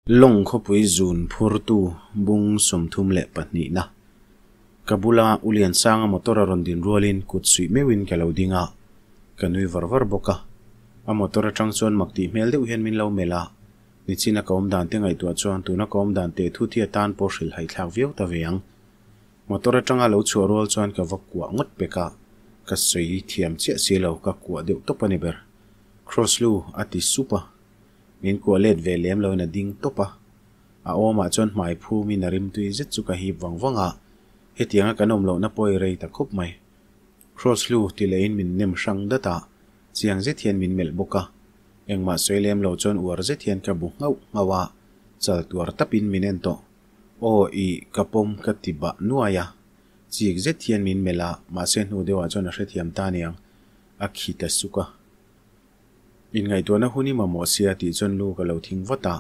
Lawng khawpui zun phurtu bung 32 na. Ka bula U Liansanga motor a rawn din rualin kut suih meuhin ka lo ding a, ka nui var var bawk a. A motor atang chuan mak tih hmel deuh hian min lo melh a, nichina ka awm dan te ngaihtuah chuan tuna ka awm dan teh thu thi atan pawh hrilh haithlak viau ta ve ang. Motor atanga lo chhuah rual chuan ka va kuah ngawt pek a, ka sawi thiam chiah si lo, ka kuah deuh tawp a ni ber. Cross lu a ti sup a. Min kuah let ve lem loin a ding tawp a, a awmah chuan hmai phumin a rimtui zet chu ka hip vang vang a, hetianga kan awm lohna pawh i rei ta khawp mai. Cross hlu ti lehin min nem hrang dat a, chiang zet hian min melh bawk a, engmah sawi lem lo chuan uar zet hian ka bu nghauh nghauh a, chal tuar tapin min en tawh. Aw i ka pawm ka ti bah nuai a, chik zet hian min melh a, mahse hnu deuhah chuan a hrethiam ta aniang, a khi ta suk a. Inngaihtuahna hun i mamawh sia tih chuan lu ka lo thing vat a,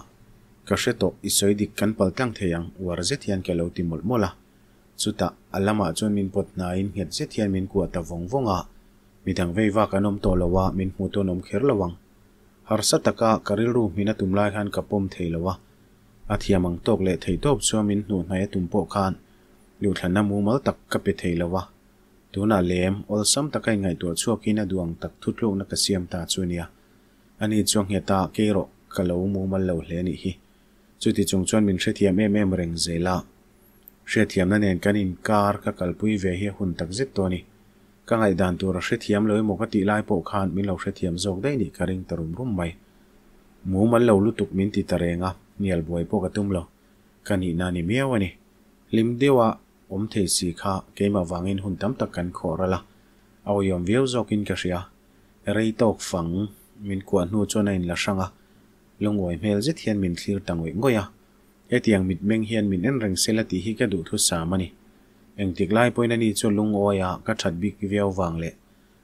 ka hre tawh, i sawi dik kan pal tlang thei ang, uar zet hian ka lo ti mawlh mawlh a. Chutah, a lamah chuan min pawt hnaiin nghet zet hian min kuah ta vawng vawng a, midang vei vak an awm tawh lo a, min hmuh tawn awm kher lo ang. Harsa taka ka rilru hmin a tum lai khan ka pawm thei lo a, a thiam ang tawk leh thei tawp chuan min hnuh hnaih a tum pawh khan luhthlanna mumal tak ka pe thei lo a. Tunah lem, awlsam taka inngaihtuah chhuakin a duh ang tak thutlukna ka siam ta chu nia. Ani chu a nghet a, kei erawh ka lo mumal lo hle anih hi. Chuti chung chuan min hrethiam em em reng zel a. Hriathiamna nen kan inkar ka kalpui ve hi a hun tak zet tawh a ni. Ka ngaihdan tur a hrethiam lo emaw ka tih lai pawh khan min lo hrethiam zawk daih nih ka ring ta rum rum mai. Mumal lo lutuk min ti ta reng a, hnial buai pawh ka tum lo. Ka nihna a ni miau a ni. Hlim deuha Awm thei si kha keimah vangin hun tam tak kan khawh ral a, a awihawm viau zawkin ka hria. Rei tawk fang min kuah hnu chuan a inla hrang a, lungawi hmel zet hian min thlir ta ngawih ngawih a. Hetiang mitmeng hian min en reng sela tih hi ka duh thusam a ni. Engtik lai pawhin ani chu lungawi a ka that bik viau vang leh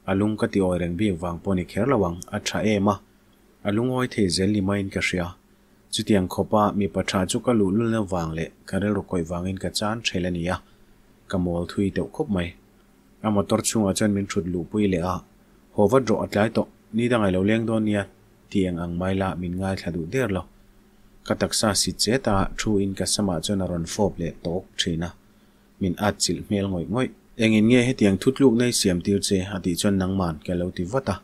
a lung ka ti awi reng bik vang pawh ni kher lo ang, a tha em a, a lungawi thei zel ni maiin ka hria. Chutiang khawpa mipa tha chu ka luhlulna vang leh ka rilru kawih vangin ka chan ṭhel a ni a, ka mawl thui deuh khawp mai. A motor chhungah chuan min ṭhut luhpui leh a, haw vat rawh a tlai tawh, ni dang ilo leng dawn nia ti eng ang mai la min ngaithla duh der lo. Ka taksa si chet a, thu in ka samah chuan a rawn fawp leh tawk ṭhin a, min at chilh hmel ngawih ngawih. Engin nge hetiang thutlukna i siam tir che? a tih chuan nangman ka lo ti vat a.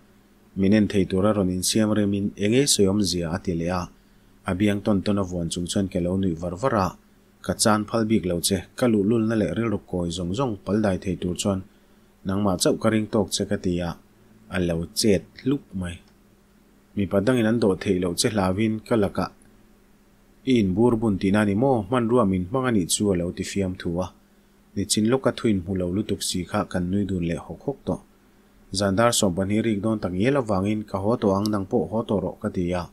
Min en thei tura rawn insiam remin eng ei sawi awmzia a ti leh a, a biang tawn tawn a vuan chung chuan ka lo nuih var var a, ka chan phal bik lo che, ka luhlulna leh rilru kawi zawng zawng pal dai thei tur chuan nangmah chauh ka ring tawk che ka ti a, a lo chet hlup mai. Mipa dangin an dawh theih loh che hlauhin ka lakah i inbur bun tihna a ni maw, hmanrua min hmang a nih chu a lo ti fiamthu a, nichin lawka thuin hmu lo lutuk si kha kan nui dun leh hawk hawk tawh. Zan dar 12 rik dawn tak ngial avangin ka haw tawh ang nang pawh haw tawh rawh ka ti a,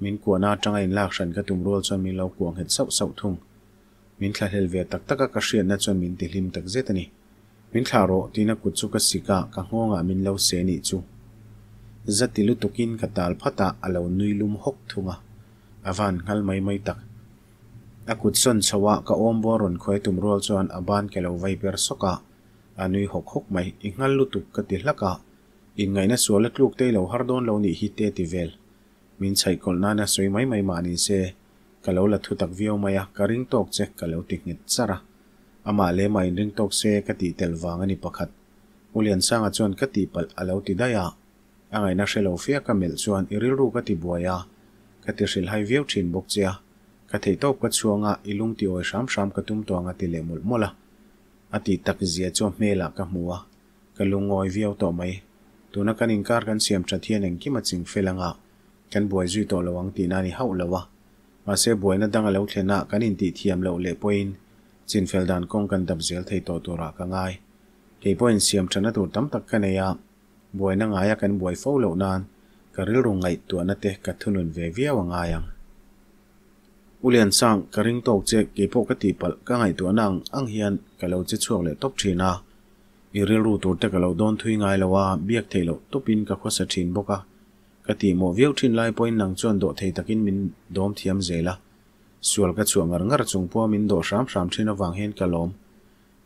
min kuahna atanga inlak hran ka tum rual chuan min lo kuah nghet sauh sauh thung. Min thlahlel ve tak taka ka hriatna chuan min ti hlim tak zet a ni. Min thlah rawh tiin a kut chu ka sik a, ka nghawngah min lo seh nih chu. Zati lutukin ka tal phat a, a lo nui lum hawk thung a, a van nghal mai mai tak. A kut sawn chho a, ka awmbawr rawn khuai tum rual chuan a ban ke lo vai per sawk a, A nui hawk hawk mai, i nghal lutuk ka ti hlak a, inngaihna sual a tluk te i lo har dawn lo nih hi te ti vel. Min chhaih kawlh nana sawi mai mai mah ni se, ka lo la thu tak viau mai a, ka ring tawk che ka lo ti nghet char a. Amah leh mah inring tawk se ka tih tel vang a ni pakhat. U Liansanga chuan ka tihpalh a lo ti daih a, a ngaihna hre lo fia ka melh chuan i rilru ka ti buai a, ka ti hrilhhai viau thin bawk che a, ka theihtawp ka chhuang a, i lung ti awi hram hram ka tum tawh ang a ti leh mawlh mawlh a. A tih tak zia chu a hmelah ka hmu a, ka lungawi viau tawh mai. Tuna kan inkar kan siam that hian engkim a ching fel anga kan buai zui tawh lo ang tihna a ni hauh lo a. Mahse buaina dang a lo thlen a kan intih thiam loh leh pawhin chinfel dan kawng kan dap zel thei tawh turah ka ngai. Kei pawhin siam thatna tur tam tak ka nei a, buaina ngaia kan buai fo loh nan ka rilru ngaihtuahna te ka thunun ve viau a ngai ang. U Liansang, ka ring tawk che, kei pawh ka tihpalh, ka ngaihtuahna ang ang hian ka lo che chhuak leh tawp thin a. I rilru tur te ka lo dawn thui ngai lo a, biak theih loh tawpin ka khawsa thin bawk a. Ka tihmawh viau thin lai pawhin nang chuan dawh thei takin min dawm thiam zel a. Sual ka chhuah ngar ngar chung pawha min dawh hram hram thin avang hian ka lawm.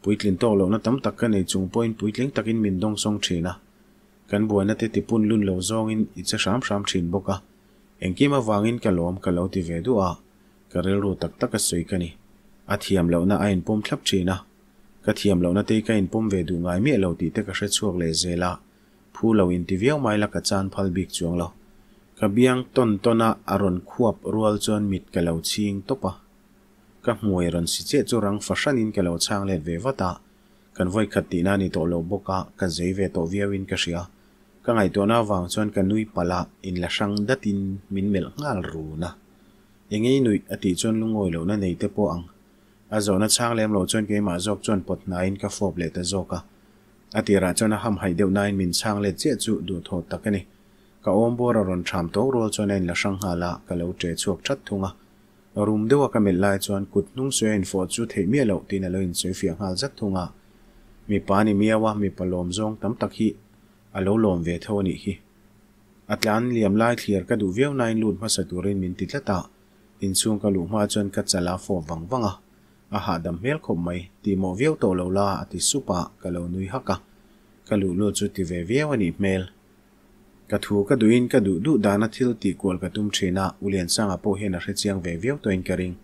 Puitlin tawk lohna tam tak ka nei chung pawhin puitling takin min dawngsawng thin a. Kan buaina te tipun lun lo zawngin i che hram hram thin bawk a. Engkim avangin ka lawm ka lo ti ve duh a, Ka rilru tak taka sawi ka ni. A thiam lohna a inpawm thlap thin a. Ka thiam lohna te hi ka inpawm ve duh ngai miah lo tih te ka hre chhuak leh zel a, phu lo inti viau mai la ka chan phal bik chuang lo. Ka biang tawn tawn a a rawn khuap rual chuan mit ka lo chhing tawp a. Ka hmuai rawn si chiah chu rang fahranin ka lo chhang let ve vat a, kan vawikhat tihna a ni tawh lo bawk a, ka zei ve tawh viauin ka hria. Ka ngaihtuahna avang chuan ka nui palh a, inla hrang datin min melh nghal run a. Eng ei nuih a tih chuan lungawi lohna nei te pawh ang. A zawhna chhang lem lo chuan keimah zawk chuan pawt hnaiin ka fawp leh ta zawk a. A tirah chuan a hamhaih deuh nain min chhang let chiah chu duhthawh tak a ni. Ka awmbawr a rawn ṭham tawk rual chuan a inla hrang nghal a, ka lo ṭe chhuak ṭhat thung a. Rum deuha ka melh lai chuan kut hnung sawi a infawh chu theih miah loh tiin a lo insawi fiah nghal zat thung a. Mipa ni miau a, mipa lawm zawng tam tak hi a lo lawm ve tho a nih hi. A tlan liam lai thliar ka duh viau nain lut hmasa turin min ti tlat a, inchhung ka luh hma chuan ka chal a fawp vang vang a, a hahdam hmel khawp mai, tihmawh viau tawh lo la a ti sup a, ka lo nui hak a, ka luh lut chu ti ve viau a nih hmel. Ka thu ka duhin ka duh duh dana thil tih kual ka tum thin a, U Liansanga pawh hian a hrechiang ve viau tawhin ka ring.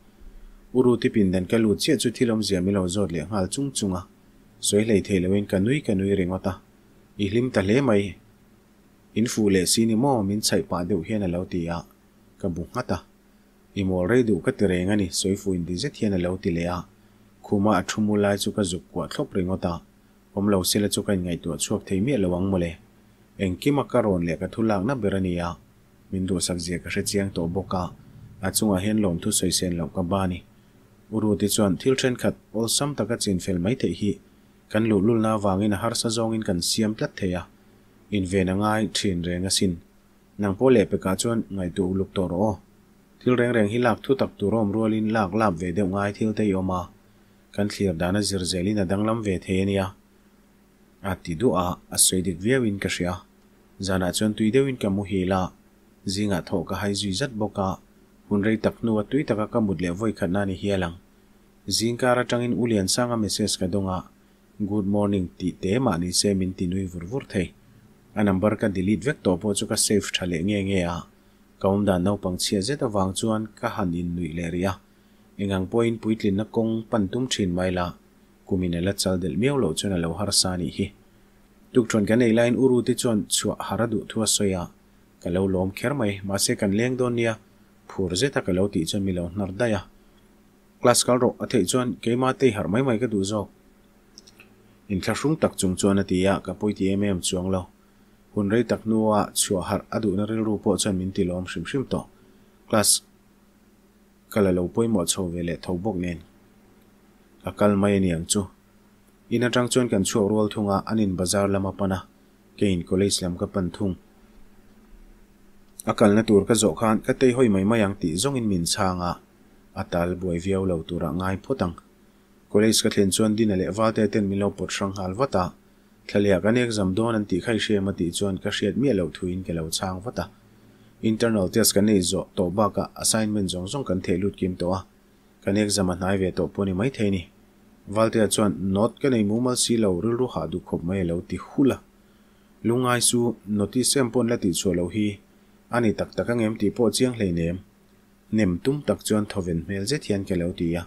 U Ruti pindan ka lut chiah chu thil awmzia min lo zawt leh nghal chung chung a, sawi hlei thei loin ka nui ka nui ringawt a, I hlim ta hle mai. In fuh leh si ni maw? Min chhaih pah deuh hian a lo ti a, ka bu nghat a. I mawl rei duh ka ti reng a ni, sawi fuh inti zet hian a lo ti leh a. Khuma a thu mu lai chu ka zuk kuah thlawp ringawt a, awm lo sela chu ka inngaihtuah chhuak thei miah lo ang mawle. Engkima ka rawn leh ka thu lakna ber a ni a, min duhsak zia ka hre chiang tawh bawk a, a chungah hian lawmthu sawi sen loh ka ba a ni. U Ruti chuan thil thenkhat awlsam taka chinfel mai theih hi kan luhlulna avangin a harsa zawngin kan siam tlat thei a, Inven a ngai thin reng asin. Nang pawh leh pekah chuan ngaihtuah uluk tawh rawh aw. Thil reng reng hi lak thu tak tur awm rualin lak lap ve deuh ngai thil te i awm a, kan thlir dan a zir zelin a danglam ve thei a nia. A ti duah a, a sawi dik viauin ka hria. Zanah chuan tui deuhin ka muhil a, zingah thawh ka hai zui zat bawk a, hun rei tak hnua tui taka ka mut leh vawi khatna a ni hial ang. Zingkar atangin U Liansanga message ka dawng a, Good morning tih te mah ni se min ti nui vur vur thei. A number ka delete vek tawh pawh chu ka save tha leh nge nge a, ka awmdan naupang chhia zet avang chuan ka han innuih leh rih a. Engang pawhin puitlinna kawng pan tum thin mai la, kumin a la chal delh miau loh chuan a lo harsa a nih hi. Tukṭhuan kan ei laiin U Ruti chuan chhuah har a duh thu a sawi a, ka lo lawm kher mai, mahse kan leng dawn nia, phur zeta ka lo tih chuan mi lo hnar daih a. Class kal rawh a theih chuan keimah tei harh mai mai ka duh zawk. Inthlahrung tak chung chuan a ti a, ka pawi ti em em chuang lo. Hun rei tak hnua chhuah harh a duhna rilru pawh chuan min ti lawm hrim hrim tawh. Class ka la lo pawimawh chho ve leh tho bawk nen ka kal mai a ni ang chu. In atang chuan kan chhuak rual thung a, an in bazar lam a pan a, keiin college lam ka pan thung. A kalna tur ka zawh khan ka tei hawi mai mai ang tih zawngin min chhang a. A tal buai viau lo turah ngai phawt ang. College ka thlen chuan Dina leh Valte ten min lo pawt hrang nghal vat a. Thlaliah kan exam dawn an tih kha i hriam a tih chuan ka hriat miah loh thuin ka lo chhang vat a. Internal test kan nei zawh tawh bakah assignment zawng zawng kan theh lut kim tawh a. Kan exam a hnai ve tawh pawh ni maithei ni. Valtea chuan note ka nei mumal si lo rilru hah duh khawp mai a lo ti hulh a. Lungngai chu notice em pawn la tihchhuah loh hi a ni tak tak angem tih pawh chiang hleinem. Nem tum tak chuan thawven hmel zet hian ka lo ti a,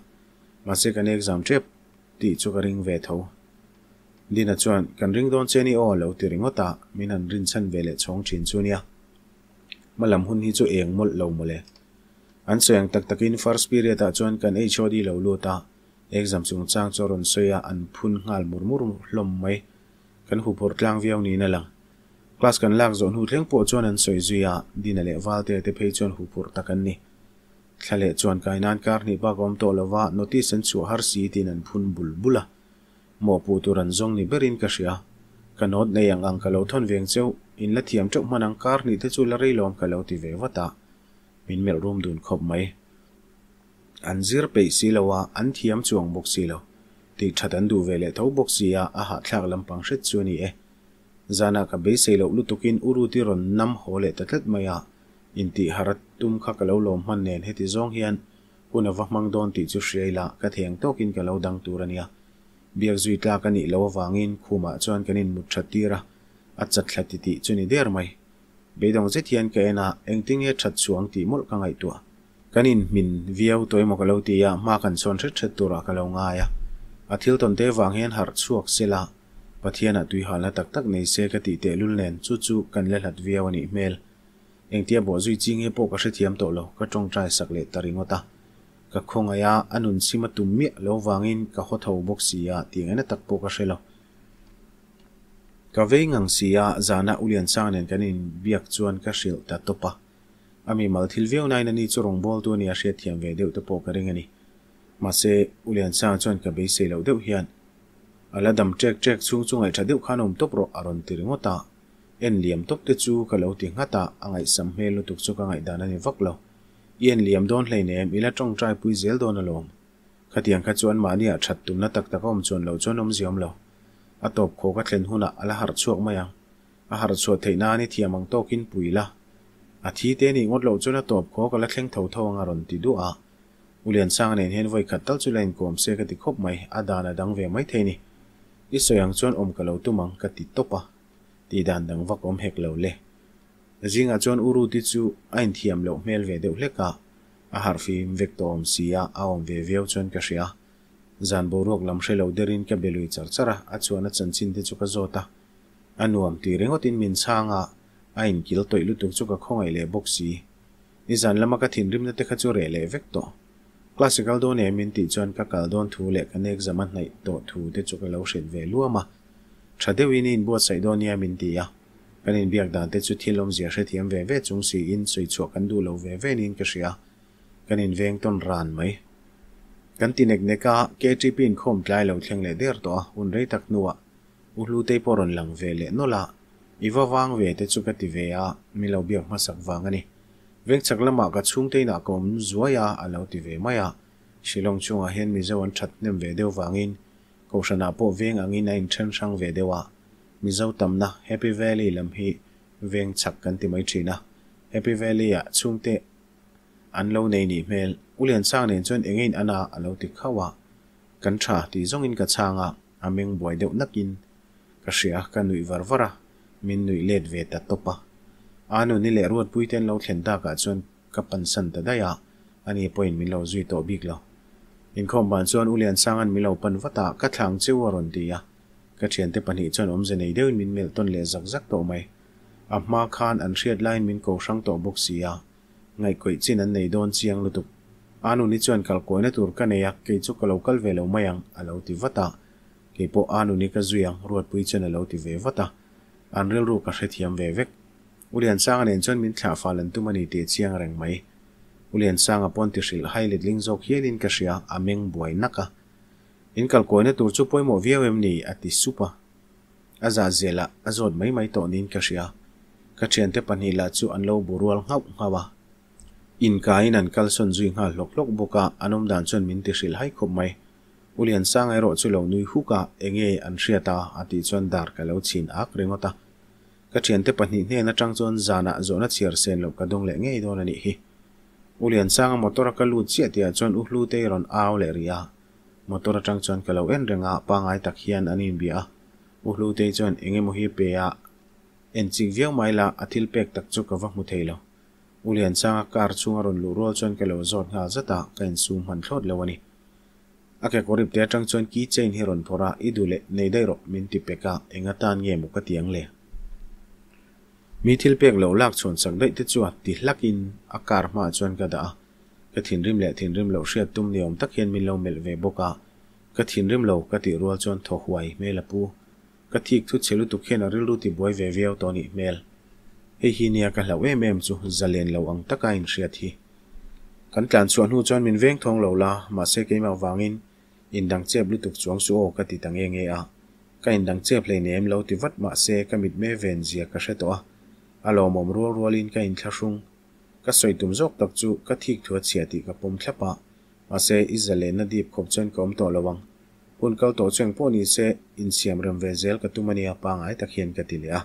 mahse kan exam tep tih chu ka ring ve tho. Dina chuan, Kan ring dawn che ni aw a lo ti ringawt a, min han rinchhan ve leh chhawng thin chu nia. Hmalam hun hi chu eng mawlh lo mawle. An sawi ang tak takin first period ah chuan kan HOD lo lut a, exam chungchang chu a rawn sawi a, an phun nghal mur mur hlawm mai. Kan huphurh tlang viau niin a lang. Class kan lak zawh hnu thleng pawh chuan an sawi zui a, Dina leh Valtea te phei chuan huphurh tak an ni. Thla leh chuan kai nan kar hnih bak a awm tawh lo va, notice an chhuah har si tiin an phun bul bul a. Mawhpuh tur an zawng ni berin ka hria. Ka note nei ang ang ka lo thawn veng cheu, in la thiam teuh hman ang kar hnih te chu la rei lawm ka lo ti ve vat a. Min melh rum dun khawp mai. An zir peih si lo a, an thiam chuang bawk si lo. Tih that an duh ve leh tho bawk si a, a hahthlak lampang hret chu a ni e. Zanah ka beisei loh lutukin U Ruti rawn nam haw leh ta tlat mai a, intih har a tum kha ka lo lawm hman nen heti zawng hian hun a va hmang dawn tih chu hria ila ka theng tawkin ka lo dang tur a nia. Biak zui tlak a nih loh avangin khumah chuan kan inmut that tir a, a chat thla ti tih chu ni der mai. Beidawng zet hian ka en a, engtinge that chuang tih mawlh ka ngaihtuah. Kan inhmin viau tawh emaw ka lo ti a, hma kan sawn hret hret turah ka lo ngai a. A thil tawn te vang hian harh chhuak se la, Pathianah tuihalna tak tak nei se ka tih tehlul nen chu chu kan la hlat viau a nih hmel. Engtia bawh zui chi nge pawh ka hrethiam tawh lo, ka tawngtai sak leh ta ringawt a. Ka khawngaih a, a nun chim a tum miah lo vangin ka haw tho bawk si a tih ngaihna tak pawh ka hre lo. Ka vei ngang si a, zana U Liansang nen kan inbiak chuan ka hrilh ta tawp a. A mi mal thil viau nain ani chu rawngbawltu a nia hriatthiam ve deuh te pawh ka ring a ni. Mahse, U Liansanga chuan ka beisei loh deuh hian a la dam ṭek ṭek chhung chu ngaihṭha deuh khan awm tawp rawh a rawn ti ringawt a. En liam tawp te chu ka lo ti nghat a, a ngaihsam hmel lutuk chu ka ngaihdan a ni vak lo. I en liam dawn hleinem, i la ṭawngṭai pui zel dawn alawm. Khatiang kha chu anmahniah ṭhat tumna tak tak a awm chuan loh chuan awmzia awm lo. A tawp khawk a thlen hunah a la harh chhuak mai ang. A harh chhuah theih nan i thiam ang tawkin pui la. A thi te nih ngawt loh chuan a tawp khawk a la thleng tho tho ang a rawn ti duah a. U Liansanga nen hian vawi khat tal chu la inkawm se ka ti khawp mai, a dan a dang ve mai thei ni. I sawi ang chuan awm ka lo tum ang ka ti tawp a. Tih dan dang vak awm hek lo le. Zingah chuan U Ruti chu a inthiam loh hmel ve deuh hlek a, a harh fim vek tawh awm si a, a awm ve viau chuan ka hria. Zan boruak lam hre lo derin ka be lui char char a, a chuan a chanchin te chu ka zawt a. A nuam tih ringawtin min chhang a, a inkil tawih lutuk chu ka khawngaih leh bawk si. Nizan lama ka thinrimna te kha chu reh leh vek tawh. Class i kal dawn em min tih chuan ka kal dawn thu leh kan exam a hnaih tawh thu te chu ka lo hrilh ve luam a. Tha deuhin i inbuatsaih dawn nia min ti a. Kan inbiak dan te chu thil awmzia hrethiam ve ve chung siin sawi chhuah kan duh lo ve ve niin ka hria. Kan inveng tawn ran mai. Kan ti nek nek a, KTP inkhawm tlai lo thleng leh der tawh a, hun rei tak hnuah U Hlutei pawh rawn lang ve leh nawlh a, I va vang ve te chu ka ti ve a, min lo biak hmasak vang a ni. Vengchhak lamah ka chhungte inah ka awm zuai a, a lo ti ve mai a. Shillong chungah hian Mizo an that hnem ve deuh vangin Kohhranah pawh veng angin a inthen hrang ve deuh a. Mizo tamna Happy Valley lam hi vengchhak kan ti mai thin a. Happy Valley-ah chhungte an lo nei nih hmel. U Liansang nen chuan eng ein an a, a lo ti khauh a. Kan tha tih zawngin ka chhang a, a meng buai deuh nakin ka hria, ka nuih var var a, min nuih let ve ta tawp a. A nuni leh Ruatpui te an lo thlen takah chuan ka pansan ta daih a, ani pawhin min lo zui tawh bik lo. Inkhawm ban chuan U Liansanga'n min lo pan vat a, ka thlang cheu a rawn ti a, ka thiante pahnih chuan awmze nei deuhin min melh tawn leh zak zak tawh mai. A hma khan an hriat laiin min ko hrang tawh bawk si a, Ngaihkawih chin an nei dawn chiang lutuk. Anuni chuan kalkawina tur ka nei a, kei chu ka lo kal ve lo mai ang, a lo ti vat a. Kei pawh Anuni ka zui ang, Ruatpui chuan a lo ti ve vat a. An rilru ka hrethiam ve vek. U Liansanga nen chuan min thlah fal an tum a ni tih a chiang reng mai. U Liansanga pawn ti hrilh hai letling zawk hialin ka hria, a meng buai nak a. In kalkawina tur chu pawimawh viau em ni? a ti sup a. A zah zelah a zawt mai mai tawh niin ka hria. Ka thiante pahnih lah chu an lo bu rual nghauh nghauh a. Inkaiin an kalsawn zui nghal hlawk hlawk bawk a, an awm dan chuan min ti hrilh hai khawp mai. U Liansanga erawh chu lo nui huk a, enge an hriat a? a tih chuan dar ka lo chhin ak ringawt a. Ka thiante pahnih hnen atang chuan zanah zawhna chhiar sen loh ka dawng leh ngei dawn a nih hi. U Liansanga motor a ka lut chiah tihah chuan U Hlutei rawn au leh rih a. Motor atang chuan ka lo en reng a, pangai tak hian an inbia a. U Hlutei chuan eng emaw hi pe a, en chik viau mai la, a thil pek tak chu ka va hmu thei lo. U Liansanga car chhung a rawn luh rual chuan ka lo zawt nghal zat a, ka insum hman thlawt lo a ni. A kekawr ipte atang chuan key chain hi rawn phawrh a, i duh leh nei daih rawh min ti pek a, eng atan nge maw ka ti ang le? Mi thil pek lo lak chhuan sak daih te chu a ti hlakin a car hmaah chuan ka dah a. Ka thinrim leh thinrim loh hriat tum ni awm tak hian min lo melh ve bawk a, ka thinrim lo ka tih rual chuan thaw huai hmel a pu. Ka thik thu chhe lutuk hian a rilru ti buai ve viau tawh nih hmel. Hei hi nia ka hlauh em em chu zalen lo ang taka inhriat hi. Kan tlan chhuah hnu chuan min veng thawng lo la, mahse keimah vangin indang chep lutuk chuang su aw ka ti ta nge nge a. Ka indang chep hleinem lo ti vat mahse ka mitme ven zia ka hre tawh a, a lawmawm rual rualin ka inthlahrung. Ka sawi tum zawk tak chu ka thik thu a chhia tih ka pawm thlap a, mahse i zalenna dip khawp chuan ka awm tawh lo ang. Hun kal tawh chu engpawh ni se insiam rem ve zel ka tum a nia pangai tak hian ka ti leh a.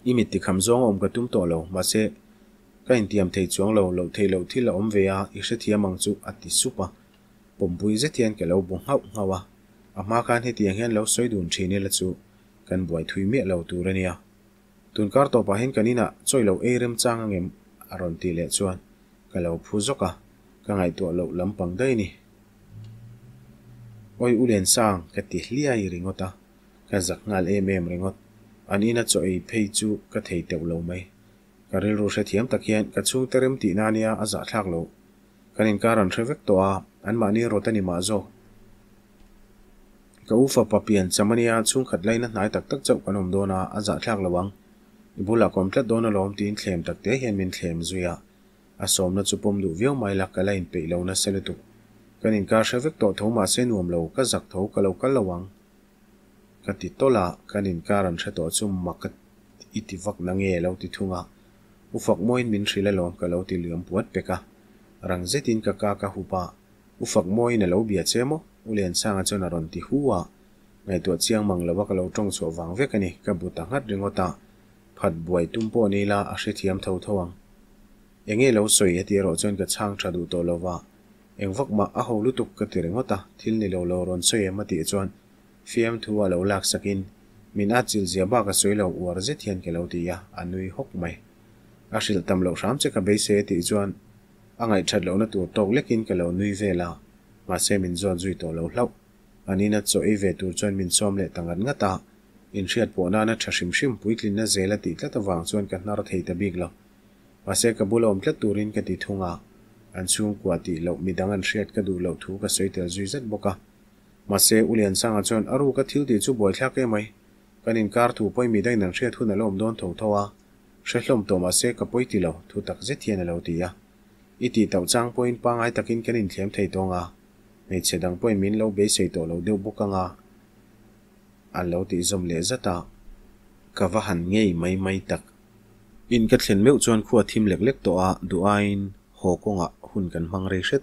I mit tikham zawng a awm ka tum tawh lo, mahse ka intiam thei chuang lo, loh theih loh thil a awm ve a, i hrethiam ang chu a ti sup a. Pawmpui zet hian ka lo bu nghauh nghauh a, a hma khan hetiang hian lo sawi dun thin ila chu kan buai thui miah lo tur a nia. Tun kar tawpah hian kan inah chawi lo ei remchang angem? a rawn tih leh chuan. Ka lo phu zawk a, ka ngaihtuah loh lampang daih a ni. Awi U Liansang, ka ti hliai ringawt a, ka zak nghal em em ringawt. An ina chaw ei phei chu ka thei teuh lo mai. Ka rilru hrethiam tak hian ka chhungte rem tihna nia a zahthlak loh. Kan inkar an hre vek tawh a, anmahni rawt a ni mah zawk. Ka u fapa pian cham a nia, chhungkhat laina hnai tak tak chauh kan awm dawn a, a zahthlak lo ang. I bulah ka awm tlat dawn alawm tiin thlem tak te hian min thlem zui a. A sawmna chu pawm duh viau mai la, ka la inpeih lo nasa lutuk. Kan inkar hre vek tawh tho mahse nuam lo, ka zak tho, ka lo kal lo ang. Ka ti tawlh a, kan inkar an hre tawh chu mak ka i ti vak na nge lo ti thung a. U Fakmawiin min hrilh alawm ka lo ti liam puat pek a. Rang zetin ka ka ka hup a, U Fakmawiin a lo bia che maw? U Liansanga chuan a rawn ti hu a. Ngaihtuah chiang mang lova ka lo tawng chhuah vang vek a ni, ka bu ta nghat ringawt a. Phat buai tum pawh ni ila a hrethiam tho tho ang. Enge lo sawi heti erawh chuan ka chhang tha duh tawh lova, eng vak mah a ho lutuk ka ti ringawt a, thil ni lo lo rawn sawi em a tih chuan fiamthu a lo lak sakin min at chilh zia bak a sawi lo uar zet hian ka lo ti a, a nui hawk mai. A hrilh tam loh hram che ka beisei a tih chuan a ngaihthat lohna tur tawk lekin ka lo nui vel a, mahse min zawt zui tawh lo hlauh. An ina chaw ei ve tur chuan min sawm leh ta ngat ngat a, inhriat pawh nana tha hrim hrim puitlinna zel a tih tlat avang chuan ka hnar thei ta bik lo. Mahse ka bula awm tlat turin ka ti thung a, an chhungkua tih loh midang an hriat ka duh loh thu ka sawi tel zui zet bawk a. Mahse U Liansanga chuan a ruka thil tih chu buaithlak em mai, kan inkar thu pawi midangin an hriat hun a la awm dawn tho tho a, hre hlawm tawh mahse ka pawi ti lo, thu tak zet hian a lo ti a. I tih tauh chang pawhin pangngai takin kan inthlem thei tawng a, hmeichhe dang pawhin min lo beisei tawh lo deuh bawk ang a, a lo tih zawm leh zat a, ka va han ngei mai mai tak. In ka thlen meuh chuan khua thim lek lek tawh a, duh aiin haw kawngah hun kan hmang rei hret.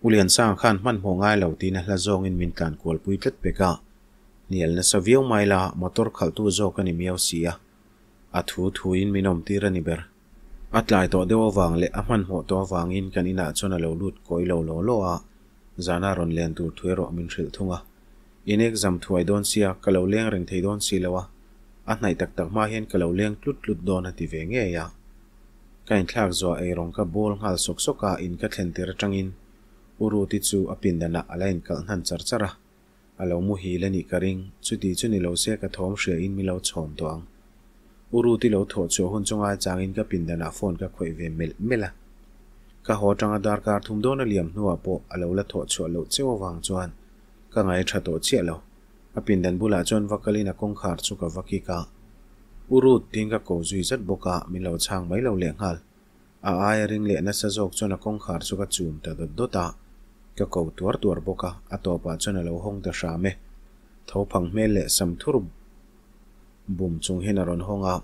U Liansanga khan hmanhmawh ngai lo tiin a hla zawngin min tlan kualpui tlat pek a, hnial nasa viau mai la, motor khalhtu zawk a ni miau si a, a thu thuin min awmtir a ni ber. A tlai tawh deuh avang leh a hmanhmawh tawh avangin kan inah chuan a lo lut kawi lo law law a, zana rawn len tur thu erawh min hrilh thung a. In exam thuai dawn sia, ka lo leng reng thei dawn si lo a, a hnaih tak tak hma hian ka lo leng tlut tlut dawn a ti ve ngei a. Ka inthlak zuah eirawng ka bawl nghal sawk sawk a, in ka thlen tir atangin U Ruti chu a pindanah a la inkalh hnan char char a. A lo muhil a nih ka ring, chuti chu ni lo se ka thawm hria in mi lo chhawm tawh ang. U Ruti lo thawh chhuah hun chu ngaichangin ka pindanah phone ka khawih ve melh melh a. Ka haw atanga darkar thum dawn a liam hnuah pawh a lo la thawh chhuah loh cheu avang chuan ka ngai tha tawh chiah lo. A pindan bulah chuan va kalin a kawngkhar chu ka va kik a. U Ruth tiin ka ko zui zat bawk a, min lo chhang mai lo lehnghal. A aia ring leh nasa zawk chuan a kawngkhar chu ka chum ta dawt dawt a, ka ko tuar tuar bawk a, a tawpah chuan a lo hawng ta hram e. Tho phang hmel leh sam thur bum chung hian a rawn hawng a,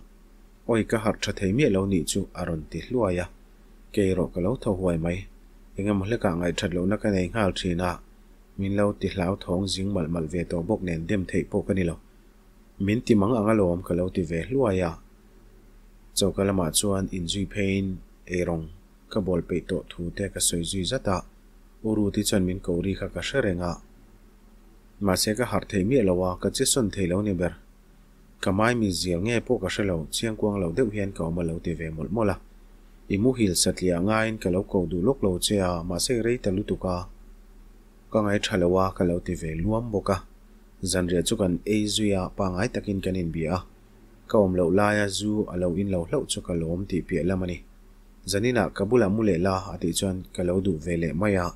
Awi ka harh tha thei miah lo nih chu a rawn ti hluai a, kei erawh ka lo tho huai mai. Engemaw hlekah ngaihthat lohna ka nei nghal thin a, min lo ti hlau thawng zing malh malh ve tawh bawk nen dem theih pawh ka ni lo. Min ti mang ang alawm ka lo ti ve hluai a. Choka lamah chuan inzui pheiin eirawng ka bawl peih tawh thu te ka sawi zui zat a, U Ruti chuan min ko ri kha ka hre reng a. Mahse ka harh thei miah lo a, ka che sawn thei lo ni ber. Ka mai mi zial nge pawh ka hre lo, chiangkuang lo deuh hian ka awm a lo ti ve mawlh mawlh a. I muhil satliah ngaiin ka lo ko duh lawk lo che a, mahse i rei ta lutuk a. Ka ngai tha lo a, ka lo ti ve luam bawk a. Zanriah chu kan ei zui a, pangngai takin kan inbia a. Ka awm loh laia zu a lo in lo hlauh chu ka lawm tih piah lam a ni. Zaninah ka bulah mu leh la a tih chuan ka lo duh ve leh mai a,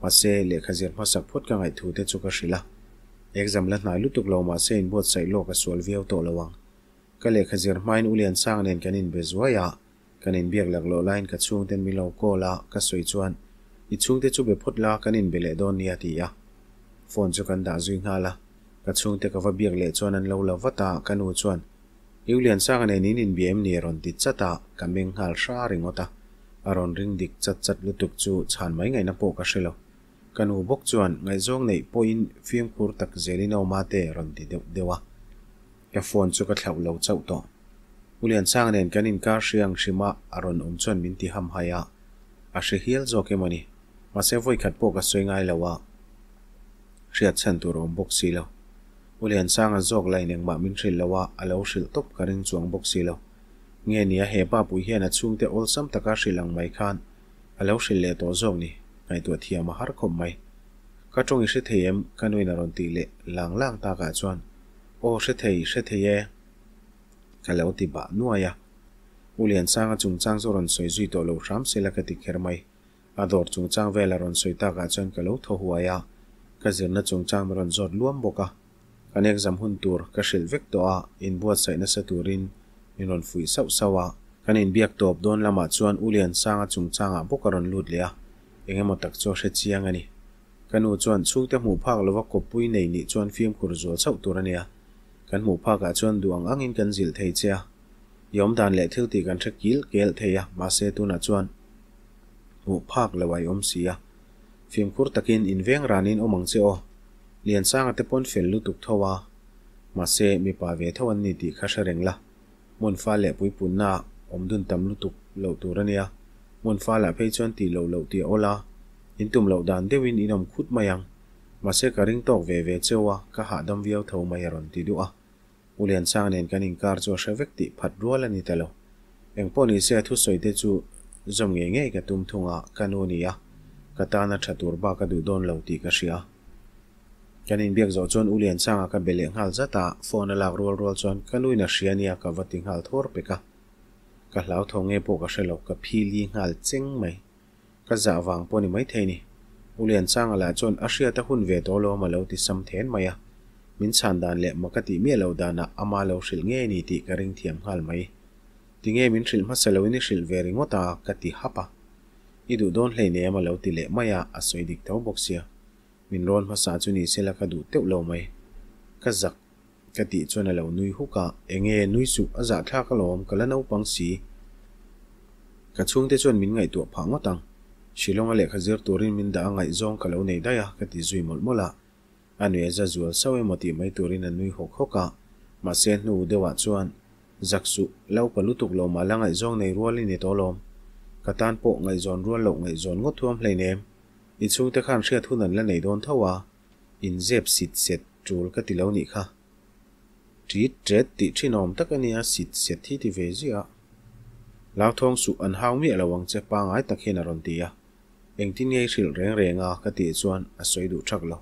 mahse lehkha zir hmasak phawt ka ngaih thu te chu ka hrilh a. Exam la hnai lutuk lo mahse inbuatsaih lawk a sual viau tawh lo ang. Ka lehkha zir hmain U Liansang nen kan inbe zuai a, kan inbiak laklawh laiin ka chhungten min lo call a, ka sawi chuan I chhungte chu be phawt la kan inbe leh dawn nia a ti a. Phone chu kan dah zui nghal a. Ka chhungte ka va biak leh chuan an lo la vat a, ka nu chuan, U Liansanga nen in inbia em ni? a rawn ti chat a, ka meng nghal hra ringawt a. A rawn ring dik chat chat lutuk chu chhan mai ngaihna pawh ka hre lo. Ka nu bawk chuan ngaihzawng neih pawhin fimkhur tak zelin a awm a te a rawn ti deuh deuh a. Ka phone chu ka thlauh lo chauh tawh. U Liansanga nen kan inkar hria ang hrim a, a rawn awm chuan min ti hamhai a. A hre hial zawk emaw ni? Mahse vawikhat pawh ka sawi ngai lo a. Hriat chhan tur a awm bawk si lo. U Liansanga zawk lain engmah min hrilh lo a, a lo hrilh tawp ka ring chuang bawk si lo. Nge nia he pa pui hian a chhungte awlsam taka hrilh ang mai khan A lo hrilh leh tawh zawk ni, ngaihtuah thiam a har khawp mai. Ka tawng i hre thei em? Ka nuin a rawn tih leh lang lang takah chuan, Aw hre thei, hre thei e, ka lo ti bah nuai a. U Liansanga chungchang chu rawn sawi zui tawh lo hram sela ka ti kher mai. A dawr chungchang vel a rawn sawi takah chuan ka lo thaw huai a, ka zirna chungchang min rawn zawt luam bawk a. Kan exam hun tur ka hrilh vek tawh a, inbuatsaih nasa turin min rawn fuih sauh sauh a. Kan inbiak tawp dawn lamah chuan U Liansanga chungchangah bawk a rawn lut leh a, eng emaw tak chu a hre chiang a ni. Ka nu chuan chhungte hmuh phak lova kawppui nei nih chuan fimkhur zual chauh tur a nia. Kan hmuh phakah chuan duh ang angin kan zilh thei che a. I awmdan leh thil tih kan hre kil kel thei a, mahse tunah chuan hmuh phak lo a i awm si a. Fimkhur takin inveng ranin awm ang che aw. Liansanga te pawn fel lutuk tho a, mahse mipa ve tho an ni tih kha hre reng la. Hmun fal leh puipunna awm dun tam lutuk loh tur a nia. Hmun falah phei chuan tih loh loh tih a awl a, in tum loh dan deuhin in awm khut mai ang. Mahse ka ring tawk ve ve cheu a, ka hahdam viau tho mai a rawn ti duh a. U Liansang nen kan inkar chu a hre vek tih phat rual a ni ta lo. Engpawh ni se a thusawi te chu zawm ngei ngei ka tum thung a, ka nu ni a, ka tana tha tur bak a duh dawn lo tih ka hria. Kan inbiak zawh chuan U Liansanga ka be leh nghal zat a, phone a lak rual rual chuan ka nuin a hria nia ka va ti nghal thawr pek a. Ka hlauthawng nge pawh ka hre lo, ka phili nghal cheng mai. Ka zah vang pawh ni maithei ni. U Liansanga lah chuan a hriat a hun ve tawh alawm a lo ti sam then mai a. Min chhan dan leh mak a tih miah lo danah ama lo hrilh ngei ni tih ka ring thiam nghal mai. Tinge min hrilh hmasa loin i hrilh ve ringawt a ka ti hap a. I duh dawn hleinem a lo ti leh mai a, a sawi dik tho bawk sia. Min rawn hmasa chu ni sela ka duh teuh lo mai. Ka zak ka tih chuan a lo nui huk a, enge nui suh a zahthlak alawm ka la naupang si. Ka chhungte chuan min ngaihtuah phah ngawt ang. Shillong a lehkha zir turin min dah a ngaihzawng ka lo nei daih a ka ti zui mawlh mawlh a. A nui a za zual sauh emaw tih mai turin a nui hawk hawk a, mahse hnu deuhah chuan Zak suh, la upa lutuk lo mah la ngaihzawng nei rual i ni tawh alawm. Ka tan pawh ngaihzawn rual loh ngaihzawn ngawt thuam hleinem. I chhungte khan hriat hun an la nei dawn tho a, in zep sit set tul ka ti lo nih kha. Tit tet tih thinawm tak a nia sit set hi ti ve ziah a. Lauthawng suh an hau miah lo ang che pangai tak hian a rawn ti a. Engtin nge i hrilh reng reng a ka tih chuan a sawi duh thak lo.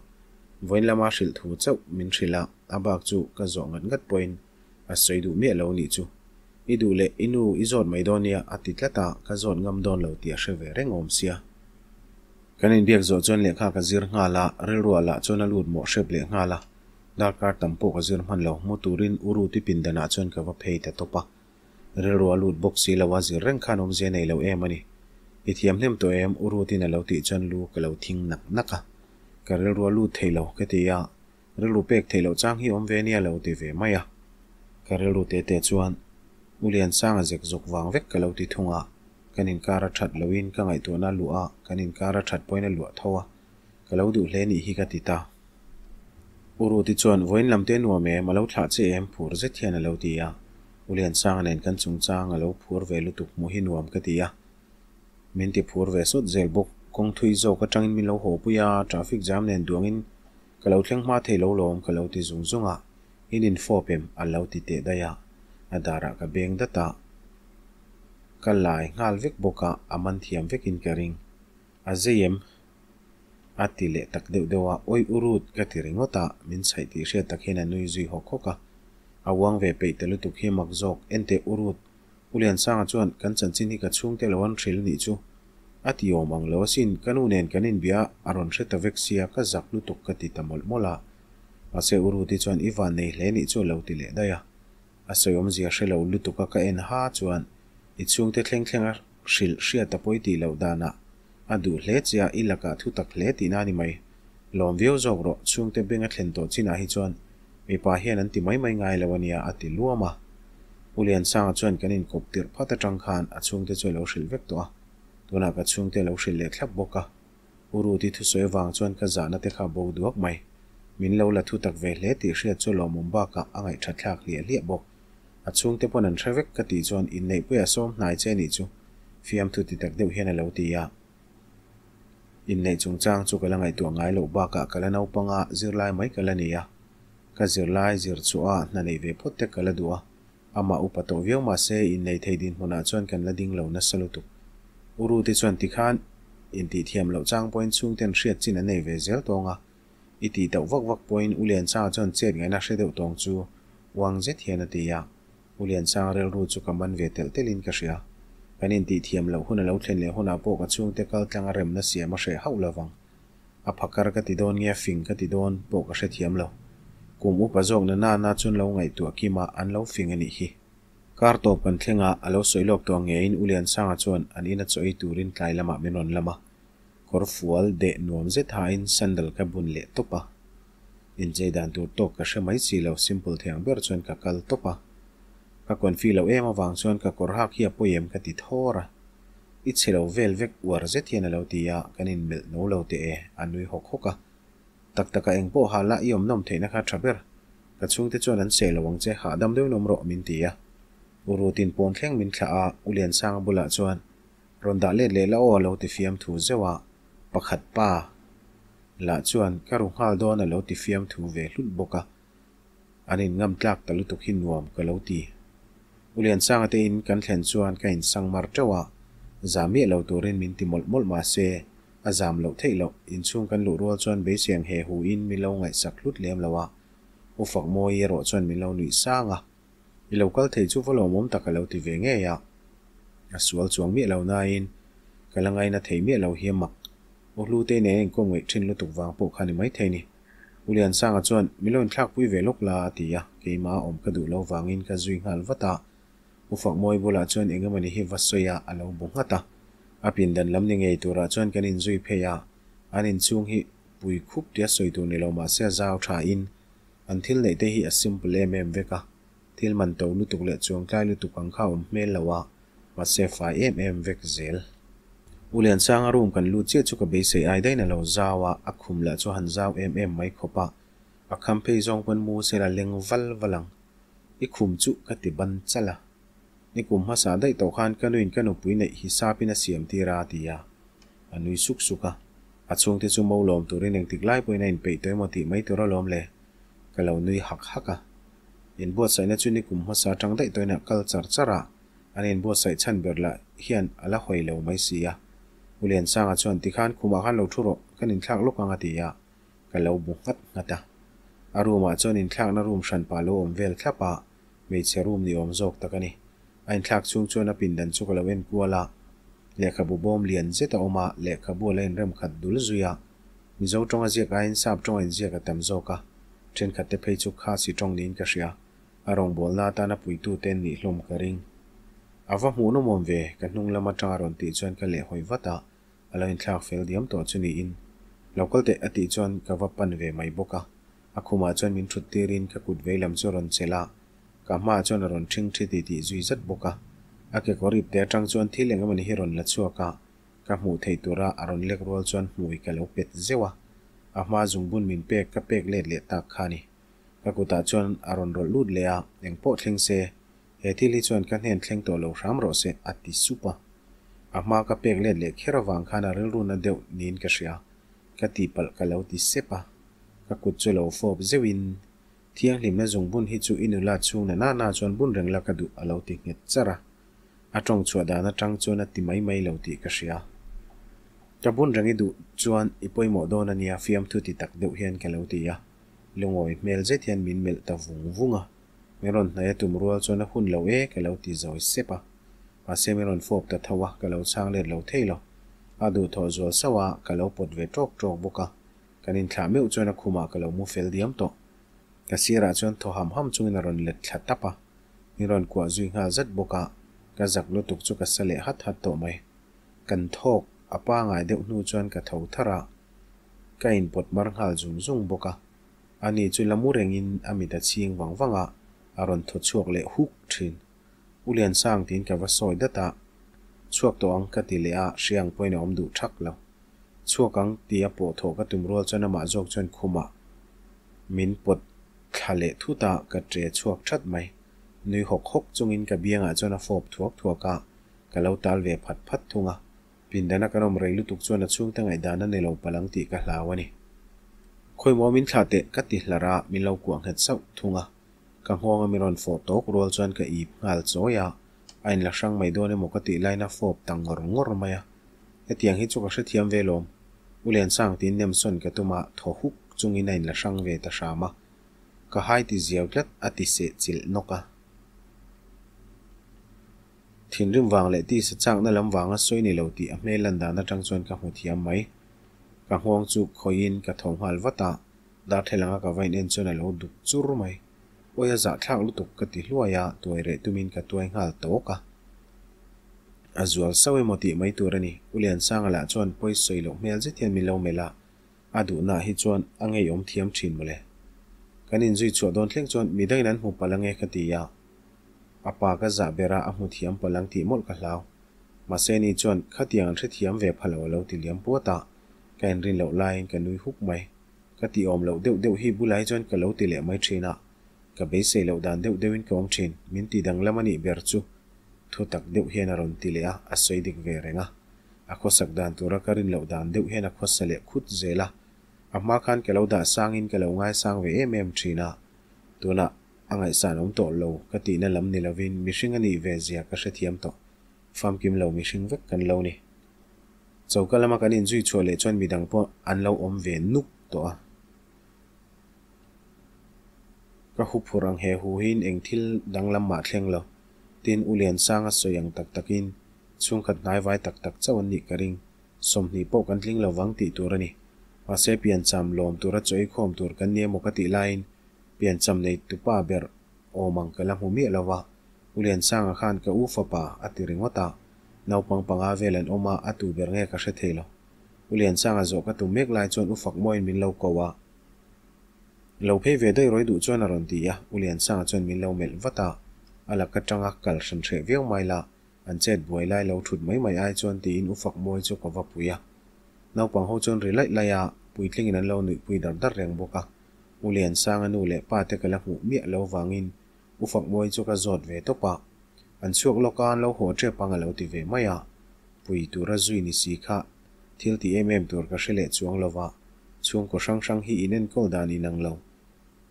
Vawiin lama hrilh thu chauh min hrilh a, a bak chu ka zawh ngat ngat pawhin a sawi duh miah lo nih chu. I duh leh i nu i zawt mai dawn nia a ti tlat a, ka zawt ngam dawn lo tih a hre ve reng awm sia. Kan inbiak zawh chuan lehkha ka zir nghal a, rilruah lah chuan a lut mawh hrep leh nghal a. Darkar tam pawh ka zir hman lo, mu turin u Ruti pindanah chuan ka va phei ta tawp a. Rilru a lut bawk si lo a, zir reng khan awmzia nei lo em a ni. I thiam hnem tawh em? U Rutin a lo tih chuan lu ka lo thing nak nak a. Ka rilru a lut thei lo ka ti a, rilru pek theih loh chang hi awm ve nia lo ti ve mai a. Ka rilru te te chuan U Liansanga zek zawk vang vek ka lo ti thung a, kan inkar a that loin ka ngaihtuahna a luah a, kan inkar a that pawhin a luah tho a, ka lo duh hle nih hi ka ti ta. U Ruti chuan vawiin lam te nuam em, a lo thlah che em phur zet hian a lo ti a, U Liansanga nen kan chungchang a lo phur ve lutuk hmuh hi nuam ka ti a. Min ti phur ve sawt zel bawk, kawng thui zawk atangin min lo haw pui a, traffic jam nen duangin ka lo thleng hma thei lo lawm ka lo ti zung zung a, in infawp em a lo ti teh daih a, a darah ka beng dat a, ka lai nghal vek bawk a, a man thiam vekin ka ring. A zei em? A ti leh tak deuh deuh a, Awi u Ruth ka ti ringawt a, min chhaih tih hriat tak hian a nui zui hawk hawk a. A uang ve peih ta lutuk hi mak zawk, enteh u Ruth, U Liansanga chuan kan chanchin hi ka chhungte lo an hrilh nih chu a ti awm ang lo asin, ka nu nen kan inbia a rawn hre ta vek sia ka zak lutuk ka ti ta mawlh mawlh a. Mahse U Ruth-i chuan i van nei hle nih chu a lo ti leh daih a. A sawi awmzia hre lo lutuk a ka en ha chuan i chhungte thleng thleng a hrilh hriat a pawi tih loh danah a duh hle che a, i lakah thu tak hle tihna a ni mai. Lawm viau zawk rawh, chhungte beng a thlen tawh chinah hi chuan mipa hian an ti mai mai ngai lo a nia a ti luam a. U Liansanga chuan kan inkawp tirh phat atang khan a chhungte chu a lo hrilh vek tawh a, tunah ka chhungte a lo hrilh leh thlap bawk a. U Ruti thusawi avang chuan ka zahna te kha bo duak mai. Min lo la thu tak ve hle tih hriat chu lawmawm bakah a ngaihthat thlak hliah hliah bawk. A chhungte pawn an hre vek ka tih chuan inneihpuia a sawm hnai che nih chu fiamthu ti tak deuh hian a lo ti a. Inneih chungchang chu ka la ngaihtuah ngai loh bakah ka la naupang a, zirlai mai ka la ni a. Ka zirlai zir chhuah a hna neih ve phawt te ka la duh a. Amah upa tawh viau mahse innei thei dinhmunah chuan kan la ding lo nasa lutuk. U Ruti chuan tikhan intihthiam loh chang pawhin chhungten hriat chin an nei ve zel tawng a, i tih tauh vak vak pawhin U Liansanga chuan chet ngaihna hre deuh tawng chu uang zet hian a ti a. U Liansanga rilru chu ka man ve telh telhin ka hria. Kan intihthiam loh hun a lo thlen leh hunah pawh ka chhungte kal tlanga remna siam a hreh hauh lovang. A phakar ka ti dawn nge a fing ka ti dawn pawh ka hrethiam lo. Kum upa zawk na nana chuan lo ngaihtuah kima an lo fing a nih hi. Kar tawp kan thleng a, a lo sawi lawk tawh ngeiin U Liansanga chuan an ina chaw ei turin tlai lamah min rawn lam a. Kawr fual deh nuam zet hain sandal ka bun leh tawp a. Inchei dan tur tawk ka hre mai si lo, simple thei ang ber chuan ka kal tawp a. Ka confi loh em avang chuan ka kawr hak hi a pawi em ka ti thawr a. I chhe lo vel vek uar zet hian a lo ti a, kan inmelh no lo teh e, a nui hawk hawk a. Tak taka eng pawh ha la i awm nawm theihna kha tha ber. Ka chhungte chuan an seh lo ang che, hahdam deuhin awm rawh min ti a. U Rutin pawn thleng min thlah a, U Liansanga bulah chuan rawn dah let leh la aw a lo ti fiam thu zeuh a, pakhat pa lah chuan ka ru nghal dawn a lo ti fiam thu ve hlut bawk a. An in ngam tlak ta lutuk hi nuam ka lo ti. U Liansanga te in kan thlen chuan ka in sang mar teuh a, zam miah lo turin min ti mawlh mawlh mah se, a zam loh theih loh. Inchhung kan luh rual chuan beiseng he hu in min lo ngaihsak hlut lem lo a, U Fakmawi erawh chuan min lo nuih sang a. I lo kal thei chu va lawmawm tak a lo ti ve ngei a. A sual chuang miah lo nain ka la ngaina thei miah lo hi a mak. U Hlutei nen a inkawm ngaih thin lutuk vang pawh kha ni maithei ni. U Liansanga chuan, Min lo inthlakpui ve lawk la, a ti a, keimah a awm ka duh lo vangin ka zui nghal vat a. U Fakmawi bulah chuan eng emawni hi va sawi a, a lo bu nghat a. A pindan lam ni ngei turah chuan kan inzui phei a, an inchhung hi pui khup tia sawi tur ni lo mah se a zau thain an thil neih te hi a simple em em vek a, thil man to lutuk leh chuangtlai lutuk ang kha a awm hmel lo a, mahse fai em em vek zel. U Liansanga room kan lut chiah chu ka beisei ai daih na lo zau a, a khum lah chu a han zau em em mai khawp a, a kham phei zawng pawn mu sela leng val val ang. I khum chu ka ti ban chalh a. Ni kum hmasa daih tawh khan ka nuin ka nupui neih hisapin a siam tir a, a ti a. A nui suk suk a. A chhungte chu mo lawm turin engtik lai pawhin a inpeih tawh emaw tih mai tur alawm le. Ka lo nui hak hak a. Inbuatsaihna chu ni kum hmasa atang daih tawhin a kal char char a, an inbuatsaih chhan ber lah hian a la hawi lo mai si a. U Liansanga chuan tikhan khumah khan lo thu rawh, kan inthlak lawk ang a ti a, ka lo bu nghat nghat a. A room ah chuan inthlakna room hranpa lo awm vel thlap a, hmeichhe room ni awm zawk tak a ni. A inthlak chhung chuan a pindan chu ka lo en kual a, lehkhabu bawm lian zet a awm a, lehkhabu a la inrem khat dul zui a, Mizo tawnga ziak aiin sap tawnga inziak a tam zawk a, thenkhat te phei chu Khasi tawng niin ka hria, a rawngbawlna atana puitute an nih hlawm ka ring. A va hmuhnawm awm ve, ka hnung lam atanga rawn tih chuan ka lehhawi vat a, a lo inthlak fel diam tawh chu niin. Lo kal teh a tih chuan ka va pan ve mai bawk a, a khumah chuan min thut tirin ka kut vei lam chu a rawn chelh a, ka hmaah chuan a rawn ṭhing ṭhi ti tih zui zat bawk a. A kekawr ip te atang chuan thil eng emawni hi rawn la chhuak a, Ka hmuh theih tura a rawn lek rual chuan hmui ka lo pet zeuh a, a hma zungbun min pek ka pek let leh tak kha a ni. Ka kutah chuan a rawn rawlh lut leh a, eng pawh thleng se, he thil hi chuan ka hnen thleng tawh lo hram rawh se, a ti sup a. A hma ka pek let leh kher avang khan a rilru na deuh niin ka hria, ka tihpalh ka lo ti sep a. Ka kut chu lo fawp zeuhin, Thianghlimna zungbun hi chu i nula chhung na na na chuan bun reng la ka duh, a lo ti nghet charh a. A tawng chhuah dan atang chuan a ti mai mai lo tih ka hria. Ka bun reng i duh chuan i pawimawh dawn a nia fiamthu ti tak deuh hian ka lo ti a. Lungawi hmel zet hian min melh ta vung vung a. Min rawn hnaih a tum rual chuan a hun lo e ka lo ti zawi sep a. Mahse min rawn fawp ta tho a, ka lo chhang let lo thei lo. A duhthawh zual sauh a, ka lo pawt ve tawk tawk bawk a. Kan inthlah meuh chuan a khumah ka lo mu fel diam tawh. Ka sirah chuan thaw ham ham chungin a rawn let thla tap a. Min rawn kuah zui nghal zat bawk a, ka zak lutuk chu ka sa leh hat hat tawh mai. Kan thawk a pangai deuh hnu chuan ka tho thar a, ka inpawt mar nghal zung zung bawk a. Ani chu la mu rengin a mit a chhing vang vang a, a rawn thaw chhuak leh huk thin. U Liansang tiin ka va sawi dat a, Chhuak tawh ang ka ti leh a, hriang pawhin a awm duh thak lo. Chhuak ang tia pawh thawh ka tum rual chuan amah zawk chuan khumah min pawt thla leh thut a, ka ṭe chhuak ṭhat mai. Nui hawk hawk chungin ka biangah chuan a fawp thuak thuak a, ka lo tal ve phat phat thung a. Pindana kan awm rei lutuk chuan a chhungte ngaihdan a ni lo palh ang tih ka hlau a ni. Khawimaw min thlah teh ka ti hlar a, min lo kuah nghet sauh thung a. Ka nghawng a min rawn fawh tawk rual chuan ka ip nghal chawi a, A inla hrang mai dawn emaw ka tih laiin a fawp ta ngawr ngawr mai a. Hetiang hi chu ka hrethiam ve lawm. U Liansang tiin nemsawn ka tum a, thaw huk chungin a inla hrang ve ta hram a. Ka hai ti ziau tlat a ti seh chilh nawk a. Thinrim vang leh tisa chakna lam vanga sawi ni lo tih a hmel lan dan atang chuan ka hmu thiam mai. Ka nghawng chu khawihin ka tho nghal vat a, darthlalang a ka va in en chuan a lo duk chur mai. Awi a zahthlak lutuk ka ti hluai a, tuai reh tumin ka tuai nghal tawk a. A zual sauh emaw tih mai tur a ni. U Liansanga lah chuan pawi sawi loh hmel zet hian min lo melh a, A duhnaah hi chuan a ngeiawm thiam thin mawle. Kan inzui chhuah dawn thleng chuan midangin an hmu palh ange ka ti a. A pa ka zah ber a, a hmu thiam palh ang tih mawlh ka hlau. Mahse ni chuan khatiang an hrethiam ve pha lo a lo ti liam puat a, ka inrin loh laiin ka nui huk mai. Ka tih awm loh deuh deuh hi bulah hi chuan ka lo ti leh mai thin a, ka beisei loh dan deuh deuhin ka awm thin, min ti danglam a nih ber chu. Thu tak deuh hian a rawn ti leh a, a sawi dik ve reng a. A khawsak dan tura ka rin loh dan deuh hian a khawsa leh khut zel a, a hma khan ka lo dah sangin ka lo ngaisang ve em em thin a, tunah a ngaihsan awm tawh lo ka tihna lam ni lovin mihring a nih ve zia ka hrethiam tawh, famkim lo mihring vek kan lo ni. Choka lama kan inzui chhuah leh chuan midang pawh an lo awm ve nuk tawh a. Ka huphurh ang he huhin eng thil danglam mah thleng lo, tin U Liansanga sawi ang tak takin Chhungkhat hnaivai tak tak chauh an nih ka ring. 20 pawh kan tling lo vang tih tur a ni. Mahse piancham lawm tura chaw eikhawm tur kan ni emaw ka tih laiin piancham nei tupa ber awm ang ka la hmu miah lo va. U Liansanga khan ka u fapa a ti ringawt a, naupang panga vel an awm a, a tu ber nge ka hre thei lo. U Liansanga zawh ka tum mek lai chuan U Fakmawiin min lo ko a. Lo phei ve daih rawih duh chuan a rawn ti a, U Liansanga chuan min lo melh vat a, a lak atanga kal hran hreh viau mai la. An chet buai lai lo thut mai mai ai chuan tiin u Fakmawi chu ka va pui a. Naupang ho chuan ri laih laih a, puitlingin an lo nuihpui dar dar reng bawk a. U Liansanga nu leh pa te ka la hmuh miah lo vangin u Fakmawi chu ka zawt ve tawp a. An chhuak lawk a, an lo haw tep ang a lo ti ve mai a. Pui tura zui ni si kha thil ti em em tur ka hre leh chuang lo va, chhungkaw hrang hrang hi inenkawl dan inang lo.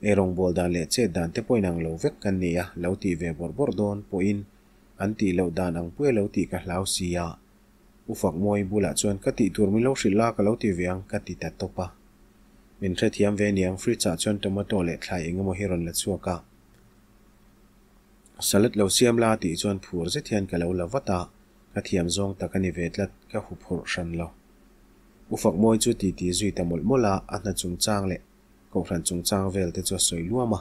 Eirawngbawl dan leh chet dan te pawh inang lo vek kan ni a, lo tih ve bawrh bawrh dawn pawhin An tih loh dan ang puia lo tih ka hlau si a, U Fakmawi bulah chuan ka tih tur min lo hrilh la ka lo ti ve ang ka ti ta tawp a. Min hrethiam ve niang fridge ah chuan tomato leh thlai eng emaw hi rawn la chhuak a. Salad lo siam la tih chuan phur zet hian ka lo la vat a, ka thiam zawng tak a ni ve tlat, ka huphurh hran lo. U Fakmawi chu titi zui ta mawlh mawlh a, a hna chungchang leh Kohhran chungchang vel te chu a sawi luam a,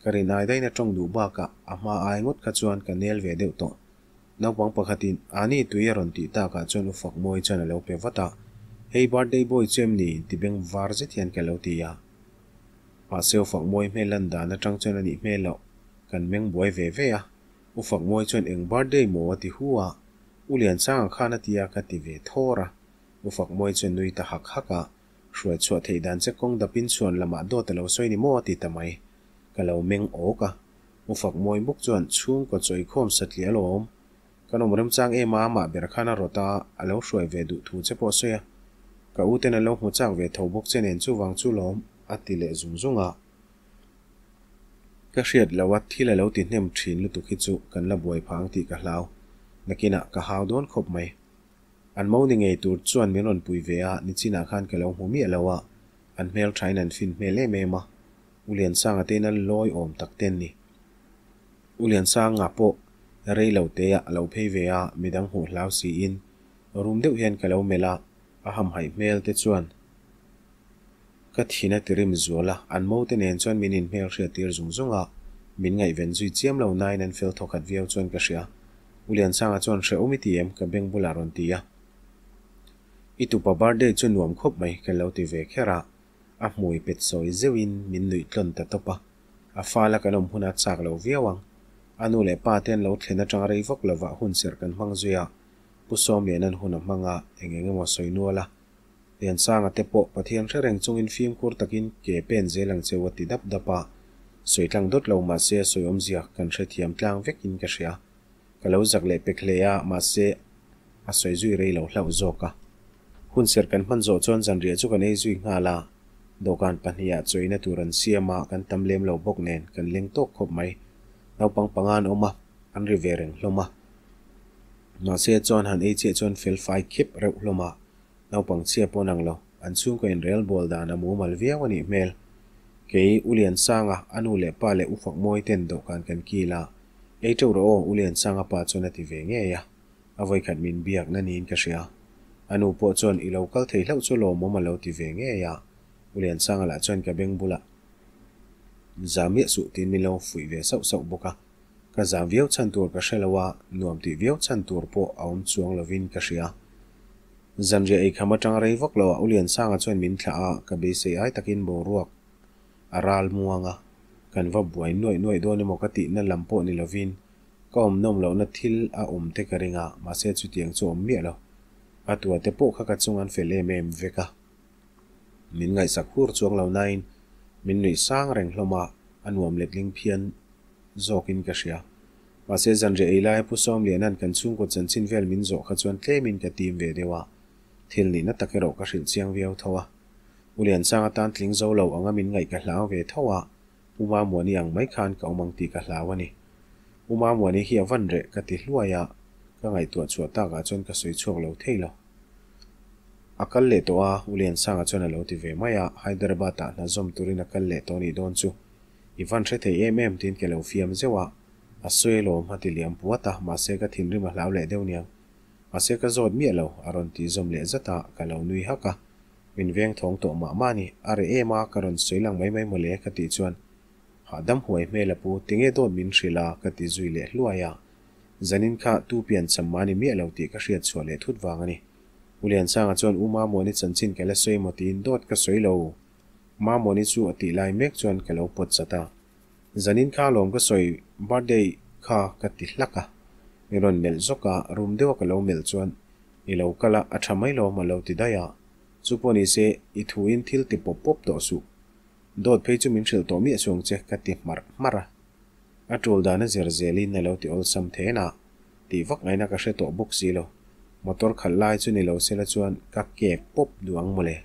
ka rin ai daiin a tawng duh bakah a hma ai ngawt kha chuan ka nel ve deuh tawh. Naupang pakhatin Ani tui a rawn tih takah chuan U Fakmawi chuan a lo pe vat a, Hei birthday boy chu em ni? ti beng var zet hian ka lo ti a. Mahse U Fakmawi hmel lan dan atang chuan a nih hmel loh, kan meng buai ve ve a. U Fakmawi chuan eng birthday maw a ti hu a, U Liansanga khan a ti a ka ti ve thawr a. U Fakmawi chuan nui ta hak hak a, Hruai chhuah theih dan che kawng dapin chhuan lamah dawt a lo sawi ni maw a ti ta mai. Ka lo meng awk a. U Fakmawi bawk chuan chhungkaw chawikhawm satliah a lo awm. Kan awm remchang em a, amah ber khan a rawt a, a lo hruai ve duh thu che pawh a sawi a. Ka u ten an lo hmu chak ve tho bawk che nen chuvang chu lawm a ti leh zung zung a. Ka hriat lo a, thil a lo ti hnem thin lutuk hi chu kan la buai phah ang tih ka hlau. Nakinah ka hau dawn khawp mai. An mo ni ngei tur chuan min rawn pui ve a, nichinah khan ka lo hmu miah lo a, an hmel thain an fin hmel em em a, U Liansanga te in a lawi awm tak te an ni. U Liansanga pawh rei lo te ah a lo phei ve a, midang hmuh hlau siin rum deuh hian ka lo melh a, a hamhaih hmel te chuan ka thin a ti rim zual a, an mo te nen chuan min inhmel hriat tir zung zung a, min ngaihven zui chiam lo nain an fel thawkhat viau chuan ka hria. U Liansanga chuan hrehawm i ti em? Ka beng bulah rawn ti a. I tupa birthday chu nuam khawp mai ka lo ti ve kher a, a hmui pet sawi zeuhin min nuih tlawn ta tawp a. A fala kan awm hunah chak lo viau ang. A nu leh pa te an lo thlen atanga rei vak lovah hunserh kan hmang zui a, Pu Sawmliana'n hun a hmang a, eng eng emaw sawi nual a. Liansanga te pawh Pathian hre reng chungin fimkhur takin ke pen zel ang cheu a ti dap dap a, sawi tlang dawt lo mahse a sawi awmzia kan hrethiam tlang vekin ka hria. Ka lo zak leh pek hle a, mahse a sawi zui rei lo hlauh zawk a. Hun serh kan hman zawh chuan zanriah chu kan ei zui nghal a, dawhkan pahnihah chawina tur an siam a, kan tam lem lo bawk nen kan leng tawk khawp mai. Naupang panga an awm a, an ri ve reng hlawm a. Mahse chuan han ei chiah chuan fel fai khep reuh hlawm a, naupang chhia pawh nang lo, an chhungkaw inrel bawl dan a mumal viau a nih hmel. Kei, U Liansanga, a nu leh pa leh U Fakmawi ten dawhkan kan kil a, Ei teuh rawh aw, U Liansanga pa chuan a ti ve ngei a, a vawikhat min biakna niin ka hria. A nu pawh chuan i lo kal thei hlauh chu lawmawm a lo ti ve ngei a, U Liansanga lah chuan ka beng bulah zam miah suh tiin min lo fuih ve sauh sauh bawk a. Ka zam viau chhan tur ka hre lo a, nuam tih viau chhan tur pawh a awm chuang lovin ka hria. Zanriah eikham atang rei vak lo ah U Liansanga chuan min thlah a, ka beisei ai takin boruak a ral muang a, kan va buai nuaih nuaih dawn emaw ka tihna lam pawh ni lovin ka awm nawm lohna thil a awm te ka ring a, mahse chutiang chu a awm miah lo. A tua te pawh kha ka chung an fel em em vek a. Min ngaihsak hur chuang lo nain min nuih sang reng hlawm a, a nuam letling phian zawkin ka hria. Mahse zanriah ei laia Pu Sawmliana'n kan chhungkaw chanchin vel min zawh kha chuan tlemin ka tim ve deuh a, thil nihna tak erawh ka hrilh chiang viau tho a. U Liansanga tan tling zo lo anga min ngaih ka hlau ve tho a, U Mamuani ang mai khan ka awm ang tih ka hlau a ni. U Mamuani hi a van reh ka ti hluai a, ka ngaihtuah chhuah takah chuan ka sawi chhuak lo thei lo. A kal leh tawh a, U Liansanga chuan a lo ti ve mai a, Hyderabad-ah hna zawm turin a kal leh tawh nih dawn chu. I van hre thei em em tiin ka lo fiam zeuh a, a sawi alawm a ti liam puat a, mahse ka thinrim a hlau leh deuh niang. Mahse ka zawt miah lo, a rawn tih zawm leh zat a, ka lo nui hak a. Min veng thawng tawh mah mah a ni, a reh em a, ka rawn sawi lang mai mai mawle ka tih chuan hahdam huai hmel a pu, tinge dawt min hrilh a ka ti zui leh hluai a. Zanin kha tu pian cham mah ni miah lo tih ka hriat chhuah leh thut vang a ni. U Liansanga chuan U Mamuani chanchin ka la sawi maw tiin dawt ka sawi lo. Mamuani chu a tih lai mek chuan ka lo pawt chat a. Zanin kha lawm ka sawi birthday kha ka ti hlak a. Mi rawn melh zawk a, rum deuh a ka lo melh chuan i lo kal a, a tha mai lawm a lo ti daih a. Chu pawh ni se i thuin thil ti pawp pawp tawh suh. Dawt phei chu min hrilh tawh miah chuang che ka ti hmarh hmarh a. A tul dan a zir zelin a lo ti awlsam then a, tih vak ngaihna ka hre tawh bawk si lo. Motor khalh lai chu ni lo sela chuan ka kek pawp duh ang mawle.